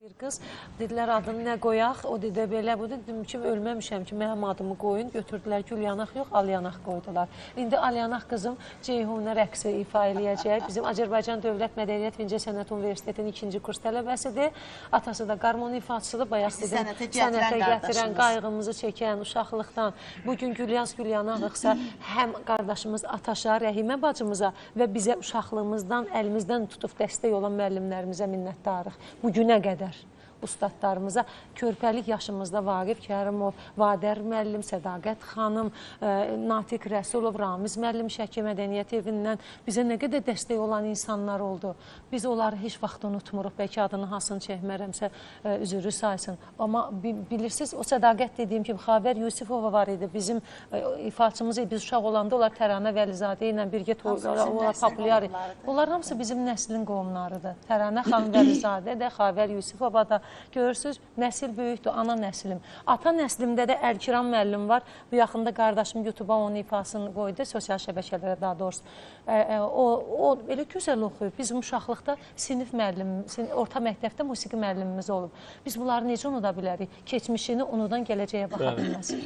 Bir qız dedilər adını nə qoyaq? O dedi belə bu dedim ki, ölməmişəm ki, mənim adımı qoyun. Götürdülər gül yanaq yox, al yanaq qoydular. İndi al yanaq qızım Ceyhunə rəqsi ifa eləyəcək. Bizim Azərbaycan Dövlət Mədəniyyət və İncəsənət Universitetinin ikinci kurs tələbəsidir. Atası da qarmon ifaçısıdır. Bayaq dedim, sənətə gətirən sənətə gətirən, qardaşımız. Qayğımızı çəkən uşaqlıqdan. Bugün Gülyaz Gülyanağıqsa həm qardaşımız Ataşa, Rəhimə bacımıza və bizə uşaqlığımızdan əlimizdən tutub dəstək olan müəllimlərimizə minnətdarıq. Bu günə qədər ustadlarımıza körpəlik yaşımızda Vaqif Kərimov, Vadər müəllim, Sədaqət xanım, Natiq Rəsulov, Ramiz müəllim Şəki Mədəniyyət Evindən bizə nə qədər dəstək olan insanlar oldu. Biz onları heç vaxt unutmuruq. Bəlkə adını hasını çəkmərəmsə üzürü saysın. Amma bilirsiniz, o sədaqət dediyim kimi Xavər Yusifova var idi. Bizim ifaçımız, biz uşaq olanda onlar Təranə Vəlizadə ilə birgə Hamısı bizim onlar nəslin populyar. qohumlarıdır. Onlar hamısı bizim nəslin qohumlarıdır. Təranə xanım Vəlizadə də, Xavər Yusifova da. Görürsünüz, nəsil böyükdür, ana nəslim. Ata nəslimdə də Əlkiram müəllim var. Bu yaxında qardaşım YouTube-a onun ifasını qoydu, sosial şəbəkələrə daha doğrusu. O elə gözəl oxuyub. Bizim uşaqlıqda sinif müəllim, orta məktəbdə musiqi müəllimimiz olub. Biz bunları necə unuda bilərik? Keçmişini unudan gələcəyə baxa bilməz.